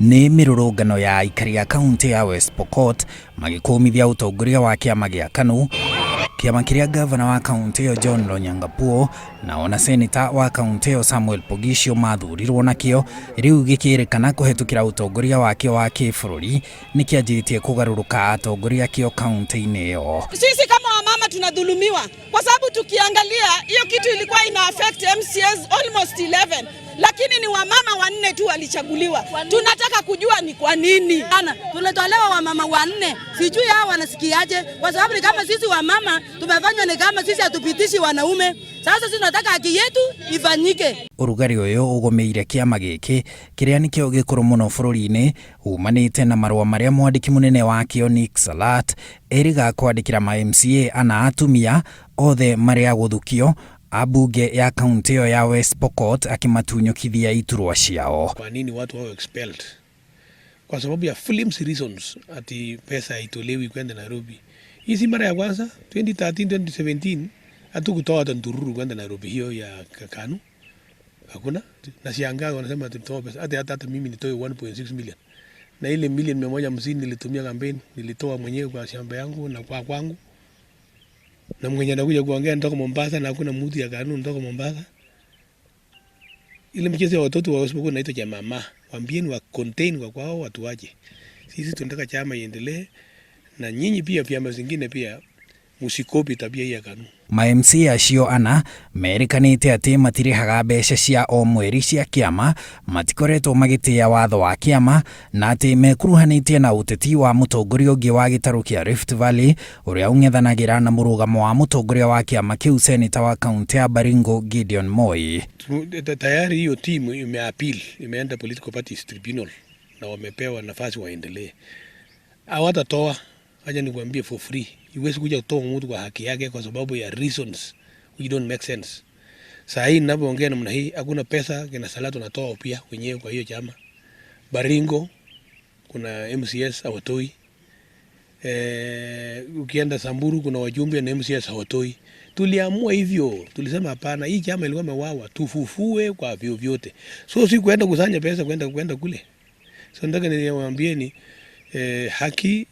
Nĩ mĩrũrũngano ya aikari a kaunti ya West Pokot magĩkũmithia ũtongoria wa kĩama gĩa KANU, kĩama kĩrĩa gavana wa kaunti ĩyo John Lonyangapuo na ona seneta wa kaunti ĩyo Samuel Poghisio mathurirwo nakĩo, rĩu gĩkĩrĩkana kũhetũkĩra ũtongoria wakĩo wa kĩbũrũri nĩkĩanjĩtie kũgarũrũka atongoria akĩo kaunti-inĩ ĩyo. Sisi kama wamama tunadhulumiwa kwa sababu tukiangalia hiyo kitu ilikuwa ina affect MCAs almost 11, lakini ni wamama wanne tu walichaguliwa. Tunataka kujua ni kwa nini. Ana, tulitolewa wamama wanne, sijui hao wanasikiaje, kwa sababu ni kama sisi wamama tumefanywa ni kama sisi hatupitishi wanaume. Sasa sisi tunataka haki yetu ifanyike. Ũrugarĩ ũyũ ũgũmĩire kĩama gĩkĩ kĩrĩa nĩkĩo gĩkũrũ mũno bũrũri-inĩ umanĩte na marũa marĩa mwandĩki mũnene wakĩo Nick Salat erĩga kwandĩkĩra ma MCA ana atumia othe marĩa gũthukio ambunge ya kaunti ĩyo ya West Pokot akĩmatunyũkithia iturwa ciao. Kwa nini watu wawe expelled? Kwa sababu ya flimsy reasons, ati pesa haitolewi kwenda Nairobi. Hii si mara ya kwanza. 2013, 2017 hatukutoa hata ndururu kwenda Nairobi hiyo ya KANU. Hakuna. Na shangaa wanasema ati toa pesa. Hata mimi nitoe 1.6 million. Na ile milioni 150 nilitumia kampeni, nilitoa mwenyewe kwa shamba yangu na kwa kwangu. Na mwenye anakuja kuongea nitoka Mombasa na hakuna mtu ya KANU nitoka Mombasa. Ile mchezo ya watoto wa West Pokot inaitwa cha mama. Waambieni wa contain kwa kwao watu waje. Sisi tunataka chama iendelee, na nyinyi pia vyama zingine pia msikopi tabia hii ya KANU. Ma MCA acio ana merĩkanĩte atĩ matirĩhaga mbeca cia o mweri cia kĩama, matikoretwo magĩtĩĩa watho wa kĩama, na atĩ mekuruhanĩtie na ũteti wa mũtongoria ũngĩ wa gĩtarũ kĩa Rift Valley ũrĩa ũng'ethanagĩra na mũrũgamo wa mũtongoria wa kĩama kĩu, seneta wa kaunti ya Baringo Gideon Moi. Tayari hiyo timu imeappeal, imeenda Political Parties Tribunal na wamepewa nafasi waendelee. Hawatatoa, acha nikwambie for free. Huwezi kuja kutoa mtu kwa haki yake kwa sababu ya reasons which don't make sense. Saa hii ninapoongea namna hii, hakuna pesa kina Salat wanatoa pia wenyewe kwa hiyo chama. Baringo kuna MCAs hawatoi. Ukienda Samburu kuna wajumbe na MCAs hawatoi. Tuliamua hivyo, tulisema hapana, hii chama ilikuwa imewawa, tufufue kwa vyovyote. So si kwenda kusanya pesa kwenda kule. So nataka niwaambieni haki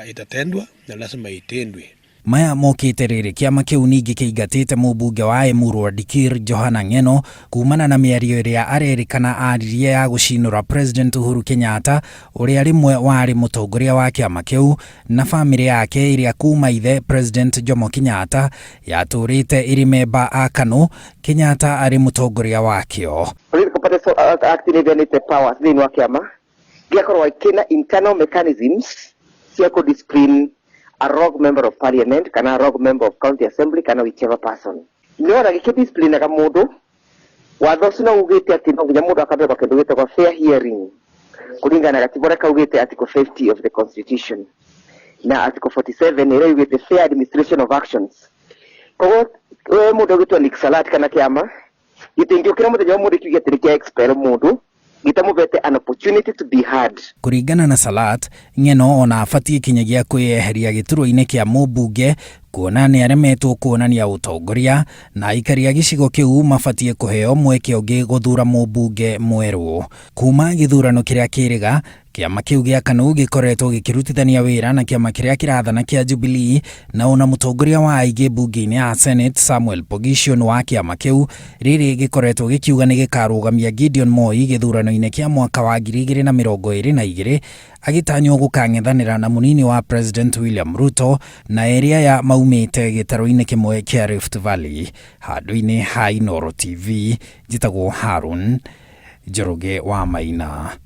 itatendwa na lazima itendwe. Maya mokĩte rĩrĩ kĩama kĩu ningĩ kĩingatĩte mũmbunge wa Emurua Dikirr Johana Ng'eno kumana na mĩario ĩrĩa arerĩkana aririe ya gũcinũra President Uhuru Kenyatta, ũrĩa rĩmwe warĩ mũtongoria wa kĩama kĩu, na bamĩrĩ yake ĩrĩa kuma ithe President Jomo Kenyatta yatũrĩte ĩrĩ memba a KANU, Kenyatta arĩ mũtongoria wakĩo. Political Parties Act nĩ ĩheanĩte powers thĩinĩ wa kĩama gĩakorwo kĩna internal mechanisms cia kũ discipline a rogue member of parliament kana a rogue member of county assembly kana whichever person. Nĩwona gĩkĩ disciplinaga mũndũ, watho ũcio no ugĩte atĩ no nginya mũndũ akambĩrwo kĩndũ gĩtagwo fair hearing kũringana na gatiba ũrĩa kaugĩte Article 50 of the Constitution na Article 47 ĩrĩa yugĩte fair administration of actions. Koguo we mũndũ ũgĩtwo Nick Salat kana kĩama gĩtingĩũkĩra mũthenya wa mũndũ kiuge atĩ nĩ kĩa expel mũndũ gĩtamũbete an opportunity to be heard. Kũringana na Salat, Ng'eno ona abatiĩ kinyagia kwĩyeheria gĩturwa-inĩ kĩa mũmbunge kuona nĩ aremetwo kuonania ũtongoria, na aikari a gĩcigo kĩu mabatiĩ kũheo mweke ũngĩ gũthura mũmbunge mwerũ. Kuma gĩthurano kĩrĩa kĩrĩga, kĩama kĩu gĩa KANU gĩkoretwo gĩkĩrutithania wĩra na kĩama kĩrĩa kĩrathana kĩa Jubilee, na ona mũtongoria wa aingĩ mbunge-inĩ ya Senate Samuel Poghisio nĩ wa kĩama kĩu. Rĩrĩ gĩkoretwo gĩkiuga nĩ gĩkarũgamia Gideon Moi gĩthurano-inĩ kĩa mwaka wa 2022, agĩtanywo gũkang'ethanĩra na mũnini wa President William Ruto, na erĩ aya maumĩte gĩtarũ-inĩ kĩmwe kĩa Rift Valley. Handũ-inĩ ha Inooro TV, njĩtagwo Harun Njoroge wa Maina.